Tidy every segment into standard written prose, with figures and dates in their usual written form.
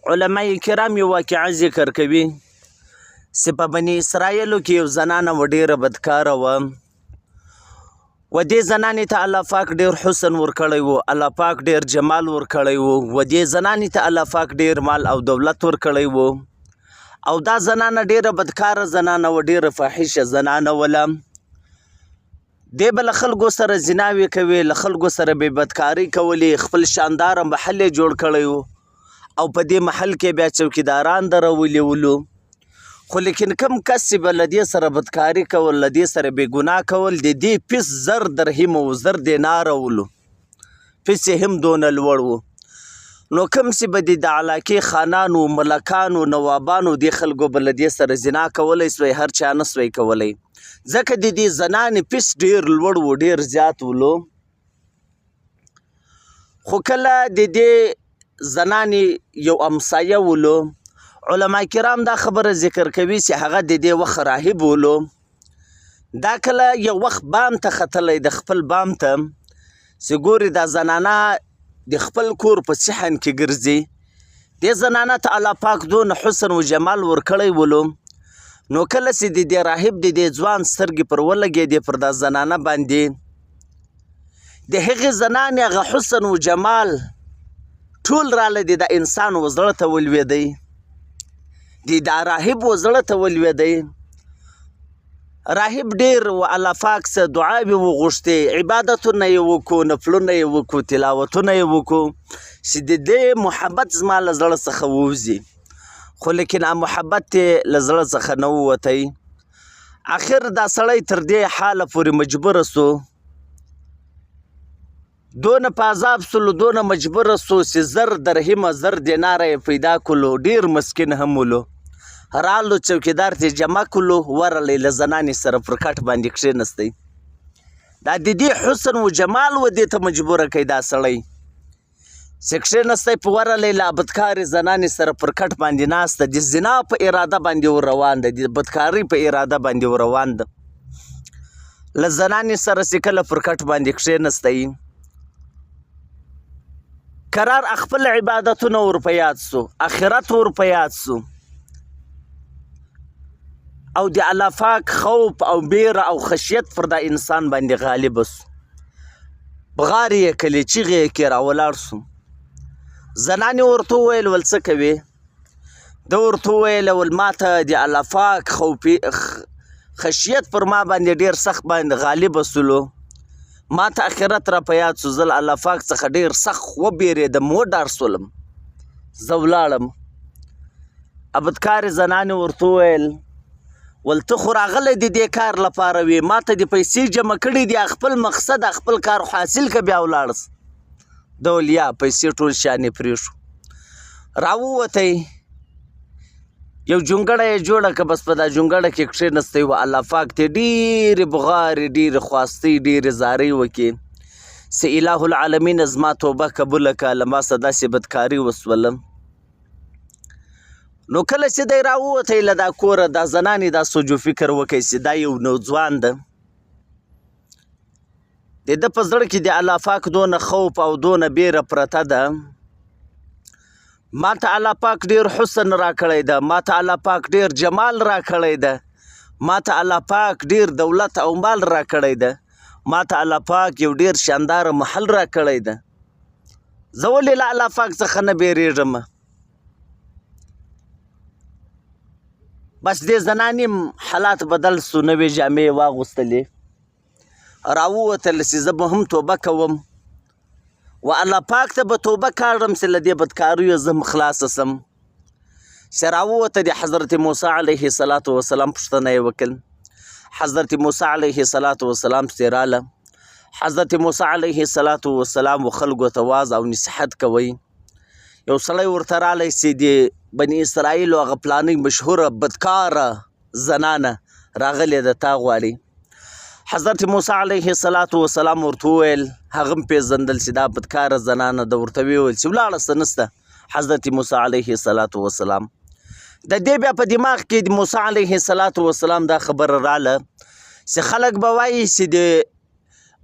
علماء کرام یو واقعه ذکر کوي چې په بني اسرائیلو کې یو زنانه وه، ډېره بدکاره وه. و دې زنانې ته الله پاک ډېر حسن ورکړی و، الله پاک ډېر جمال ورکړی و، و دې زنانې ته الله پاک ډېر مال او دولت ورکړی و. او دا زنانه ډېره بدکاره زنانه وه، ډېره فاحشه زنانه وله. دی به له خلکو سره زناوې کوي، له خلکو سره به بدکارۍ کولې، خپل شانداره محل یې جوړ کړی و او په دې محل کې بیا چوکیداران درولي ولو. خو لیکن کم کس چې به له دې سره بدکاري کول، له دې سره بې ګناه کول، د دې فیس 1000 درهمه و، 1000 دیناره ولو، فیس یې هم دونه لوړ و. نو کوم چې به د علاقې خانانو، ملکانو، نوابانو، دې خلکو به له دې سره زنا کولی سوی، هر چا نه سوی کولی، ځکه د دې زنانې فیس ډېر لوړ و، ډېر زیات ولو. خو کله د دې زنانې یو امسایه ولو، علما کرام دا خبره ذکر کوي چې هغه د دې وخت راهب ولو. دا کله یو وخت بام ته ختلی، د خپل بام ته، چې ګوري دا زنانه د خپل کور په صحن کې ګرځي. دې زنانه ته الله پاک دونه حسن و جمال ورکړی ولو. نو کله چې د دې راهب، د دې ځوان سترګې پر ولګېدې پر دا زنانه باندې، د هغې زنانې هغه حسن و جمال ټول راله د دا انسان و زړه ته ولوېدی، د دا راهب و زړه ته ولوېدی. راهب ډېر و الله پاک څه دعاوې وغوښتې، عبادتونه یې وکړو، نفلونه یې وکړو، تلاوتونه یې وکړو چې د دې محبت زما له زړه څخه ووځي، خو لیکن محبت یې له زړه څخه نه ووتی. اخر دا سړی تر دې حاله پورې مجبور سو، دونه په عذاب سولو، دونه مجبور سو چې 1000 درهمه، 1000 دیناره یې پیدا کولو. ډېر مسکین هم ولو. رالو، چوکیدار ته جمع کولو، ورغلی، له زنانې سره پر کټ باندې کښېنستی. دا د دې حسن و جمال و دې ته مجبوره کوي دا سړی چې کښېنستی، په ورغلی، له بدکارې زنانې سره پر کټ باندې ناسته، د زنا په اراده باندې ور روان ده، د بدکارۍ په اراده باندې ور روان ده. له زنانې سره چې کله پر کټ باندې کښېنستی، کرار خپل عبادتونه ور په یاد سو، اخرت ور په یاد سو او د الله پاک خوف او بیره او خشیت پر دا انسان باندې غالب سو. بغارې یې کلې، چیغې یې کړې، راولاړ سو. زنانې ورته وویل، ول څه کوې؟ ده ورته وویل، ول ماته د الله پاک خوفي خشیت پر ما باندې ډېر سخت باندې غالب سولو، ما ته اخرت را په یاد سو، زه له الله پاک څخه ډېر سخت وبېرېدم، وډار سولم، زه ولاړم. ابدکارې زنانې ورته وویل، ول ته خو راغلی د دې کار لپاره وې، ما ته دې پیسې جمع کړي دي، خپل مقصد، خپل کار حاصل که، بیا ولاړ سه. ده ویل یا، پیسې ټول شیان یې پرېښو، راووتی، یو جونګړه یې جوړه که، بس په دا جونګړه کې کښېنستی و. الله پاک ته ډېرې بغارې، ډېرې خواستۍ، ډېرې زارۍ وکړې چې اله العالمین، زما توبه قبوله که، له ما سره داسې بدکاري وسوله. نو کله چې دی راووتی له دا کوره، دا زنانې دا سوچ و فکر وکړي چې دا یو نوځوان ده، د ده په زړه کې د الله پاک دونه خوف او دونه بیره پرته ده، ما ته الله پاک ډیر حسن راکړی ده، ما ته الله پاک ډیر جمال راکړی ده، ما ته الله پاک ډیر دولت او مال راکړی ده، ما ته الله پاک یو ډیر شاندار محل راکړی ده، زه ولې له الله پاک څخه نه بیریږم؟ بس دې زنانې حالات بدل سو، نوې جامې یې واغوستلې، راووتل چې زه به هم توبه کوم و الله پاک ته به توبه کاږم چې له دې بدکاریو زه هم خلاصه سم. چې راووته، د حضرت موسی علیه الصلاة والسلام پوښتنه یې وکړه. حضرت موسی علیه الصلاة والسلام پسې راله. حضرت موسی علیه الصلاة والسلام و خلکو ته واز او نصیحت کوي. یو سړی ورته رالی چې د بني اسرائیلو هغه پلانۍ مشهوره بدکاره زنانه راغلې ده، تا غواړي. حضرت موسی علیه الصلاة والسلام ورته وویل، هغه هم پېژندل چې دا بدکاره زنانه ده، ورته ویې ویل چې ولاړه سه، نسته. حضرت موسی علیه الصلاة والسلام د دې بیا په دماغ کې د موسی علیه الصلاة والسلام دا خبره راله چې خلک به وایي چې د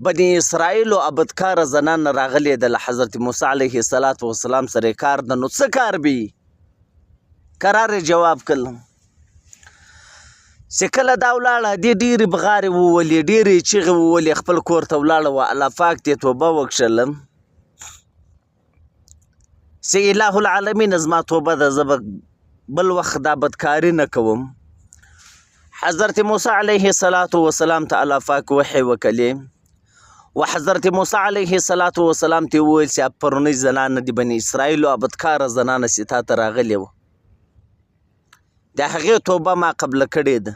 بني اسرائیلو ابدکاره زنانه راغلې ده، له حضرت موسی علیه الصلاة والسلام سره کار ده، نو څه کار به؟ کرار یې جواب کړ چې کله دا ولاړه، دې ډېرې بغارې وولې، ډېرې یې چیغې وولې، خپل کور ته ولاړه وه. الله پاک دې توبه وکښله چې اله العالمین زما توبه ده، زه به بل وخت دا بدکاري نه کوم. حضرت موسی علیه الصلاة والسلام ته الله پاک وحی وکړې و حضرت موسی علیه الصلاة والسلام ته وویل چې پرونۍ زنانه د بني اسرائیلو بدکاره زنانه چې تا ته راغلې وه، د هغې توبه ما قبله کړې ده.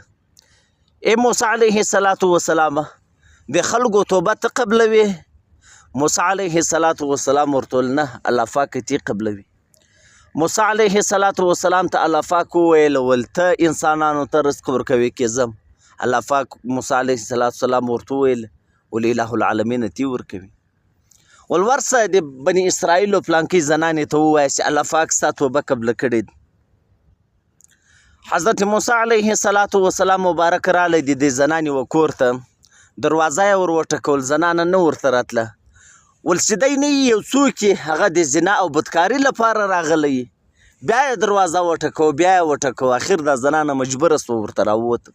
ای موسی علیه الصلاة والسلام، د خلکو توبه ته قبلوي؟ موسی علیه الصلاة والسلام ورته وویل نه، الله پاک تی قبلوي. موسی علیه الصلاة والسلام ته الله پاک وویل ول ته انسانانو ته رزق ورکوي کې زم؟ الله پاک موسی علیه الصلاة والسلام ورته وویل ول اله العالمین تی ورکوي. ول ورسه د بني اسرائیلو پلانکۍ زنانې ته ووایه چې الله پاک ستا توبه قبله کړې ده. حضرت موسی علیه الصلاة والسلام مبارک رالی د دې زنانې و کور ته، دروازه یې ور وټکول، زنانه نه ورته راتله. ول چې دی نه یو څوک یې هغه د زنا او بدکاري لپاره راغلی. بیا یې دروازه وټکوه، بیا یې وټکوه، اخر دا زنانه مجبوره سوه ورته راووته.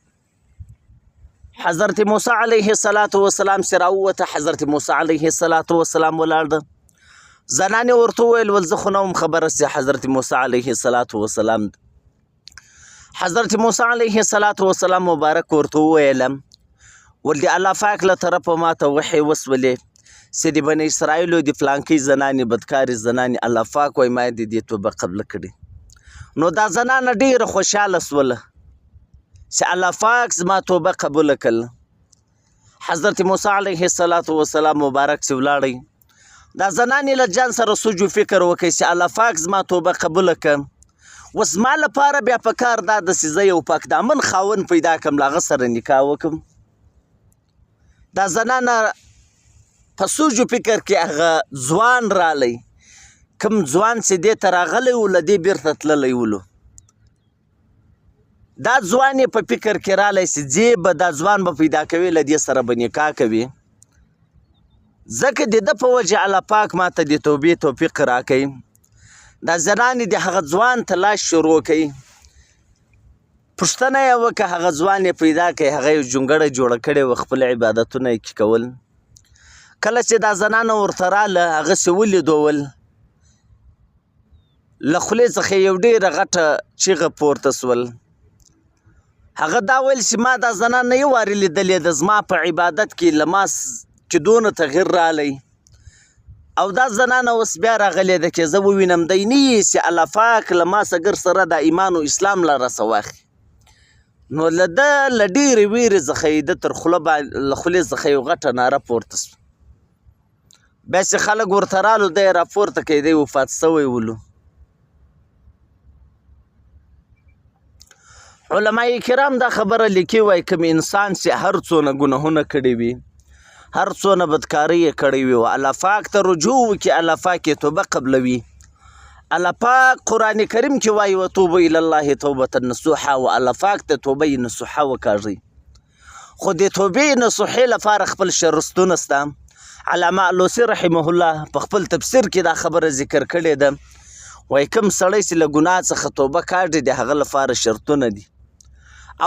حضرت موسی علیه الصلاة والسلام چې راووته، حضرت موسی علیه الصلاة والسلام ولاړ ده. زنانې ورته وویل ول زه خو نه وم خبره چې حضرت موسی علیه الصلاة والسلام ده. حضرت موسی علیه الصلاة والسلام مبارک ورته وویل ول د الله پاک له طرفه ما ته وحی وسولې چې د بني اسرائیلو د فلانکۍ زنانې بدکارې زنانې الله پاک وایي ما د دې توبه قبله کړې. نو دا زنانه ډېره خوشحاله سوله چې الله پاک زما توبه قبوله کړل. حضرت موسی علیه الصلاة والسلام مبارک چې ولاړی، دا زنانې له ځان سره سوچ و فکر وکړي چې الله پاک زما توبه قبوله کړه، اوس زما لپاره بیا په کار دا ده چې زه یو پاک دامن خاوند پیدا کړم، له هغه سره نکاح وکړم. دا زنانه په سوچ و فکر کې هغه ځوان رالی، کوم ځوان چې دې ته راغلی و، له دې بیرته تللی ولو. دا ځوان یې په فکر کې رالی چې ځې به دا ځوان به پیدا کوي، له دې سره به نکاح کوي، ځکه د ده په وجه الله پاک ما ته د توبې توفیق راکوي. دا زنانې د هغه ځوان تلاش شروع کوي، پوښتنه یې وکړه، هغه ځوان یې پیدا کوي. هغه یو جونګړه جوړه کړې وه، خپل عبادتونه یې کې کول. کله چې دا زنانه ورته راله، هغه سې ولیدول، له خولې څخه یو ډېره غټه چیغه پورته سول. هغه دا ویل چې ما دا زنانه یو وارې لیدلې ده، زما په عبادت کې له ما کې دونه تغیر رالی او دا زنانه اوس بیا راغلې ده چې زه ووینم دی نه یي چې الله پاک له ما سګر سره دا ایمان او اسلام له راسه واخلي. نو له ده له ډېرې ویرې څخه یې ده تر خوله له خولې څخه یو غټه ناره پورته سوه. بیا چې خلک ورته رالو، دی یې راپورته کړی، دی وفات سوی ولو. علماء کرام دا خبره لیکي، وایي کوم انسان چې هر څونه ګناهونه کړي وي، هر څونه بدکاري یې کړې وي، الله پاک ته رجوع وکړي، الله پاک یې توبه قبلوي. الله پاک قرآن کریم کې وایي وتوبوا الی الله توبة نصوحا، و الله پاک ته توبه نصوحه وکاږئ. خو د توبې نصوحې لپاره خپل شرطونه سته. علامه الوسی رحمه الله په خپل تفسیر کې دا خبره ذکر کړې ده، وایي کوم سړی چې له ګناه څخه توبه کاږي د هغه لپاره شرطونه دي.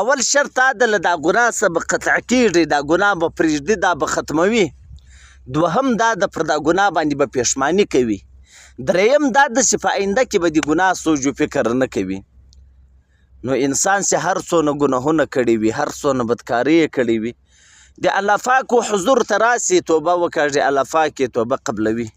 اول شرط دا ده له دا ګناه څخه به قطع کېږي، دا ګناه به پرېږدي، دا به ختموي. دوهم دا ده پر دا ګناه باندې به پېښماني کوي. دریم دا ده چې په آینده کې به د ګناه سوچ و فکر نه کوي. نو انسان چې هر څونه ګناهونه کړي وي، هر څونه بدکاري یې کړې وي، د الله پاک و حضور ته راسي، توبه وکاږي، الله پاک یې توبه قبلوي.